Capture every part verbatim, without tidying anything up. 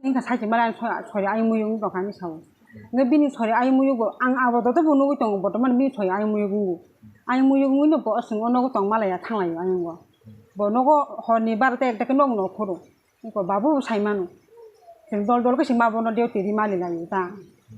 Wngkha sachi mala ang sori ayung muyung wng tongkha ani sao. Hwnkhe bini sori ayung muyung bo ang abo joto bo nugwi tongo bortoman bini sori ayung muyung wngo. Ayung muyung wngwi no bo chwng o nogo tong malaya thanglaio ayung o. Bo nogo horni barota ekta khe nog no phuru. Eko babu bo sai mano. Chwng dol dol khe se ma bono duty ri mali laio ta.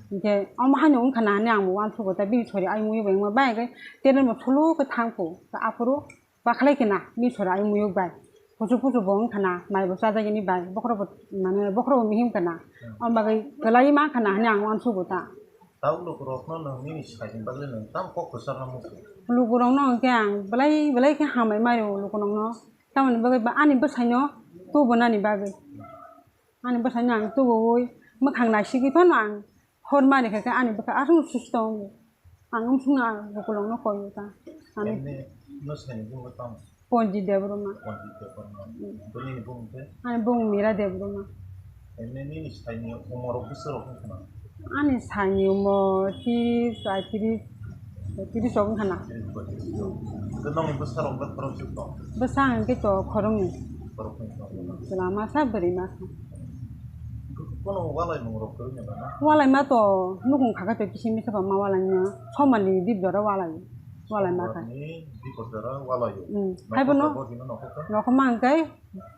Hwnkhe omo haino wngkha na hinwi ang bo uansukgo ta bini sori ayung muyung bo wngma bai khe tenno no thulu khe thang phu. Ta aphuru Bakhalai khe na, bini sori ayung muyung bai. Pusu pusu bo wngkha na, mai bo chajagini bai. Bokhorok bo, mane, bokhorok bo mihim kha na. Hmm. Omo bagwi kwlai ma kha na hinwi ang uansukgo ta. Tau lukurokno nwng nini saini bagwi nwng tamo kok kwcharno muchung? Lukurokno hwnkhe ang belai belai khe hambai mari o lukurokno. Tamoni bagwi ba ani bwsaino tubu nani bagwi. Ani bwsaino ang tubuwi mwkhang naisigwi phano ang hor mani khe khe ani bwkha aswk susto wngo. Ang wng sung ang lukurokno koi o ta. Ani Emni bwsaini bumung tamo? Ponji Debbarma. Ponji Debbarma. Mm. Bini bumung khe? Ani bumung Mira Debbarma. Emni nini saini umorok bwswk rok wngkha na? Ani saini umor tris, paitris, paitris rok wngkha na. Tris, paitris rok. Hwnkhe nokni bwsarok bai khoroksa tong? Bwsa hwnkhe to khoroknwi. Khoroknwi tong. Chwla masa, bwrwi masa. Bono walai mung rok kwrwi nang na? Walai ma to nukung kha khe to kisi misa ba ma walai no. Somani dip jora walai. Walai ma kha. Somani dip jora walai. Hmm. Hai bono. Nokho ma hwnkhe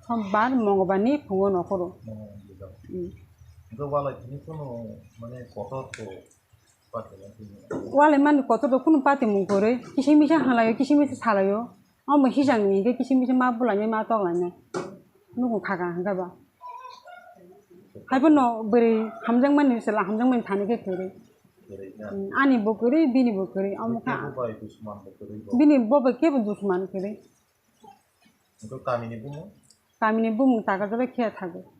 Sombar, Mongolbar ni phungo nokhoro. Mongolbar ni phungo. Hmm. Hwnkhe walai tini kunu mane kotor to. Walai mani kotor do kunu patimung kwrwi, kisi misa halaio, kisi misa salaio. Omo hisang ni hwnkhe kisi misa ma bulainai ma toklainai. Nukung kha kha hwnkhe ba. Haiphano bwrwi hamjakmani chwla hamjakmani thani khe kwrwi. Kwrwi na. Hmm, ani bo kwrwi, bini bo kwrwi. Omo kha. Kebo bai dusman bo kwrwi bo. Bini bo bai kebo dusman kwrwi. Hwnkhe kamini bumung? Kamini bumung Takarjala khe thago.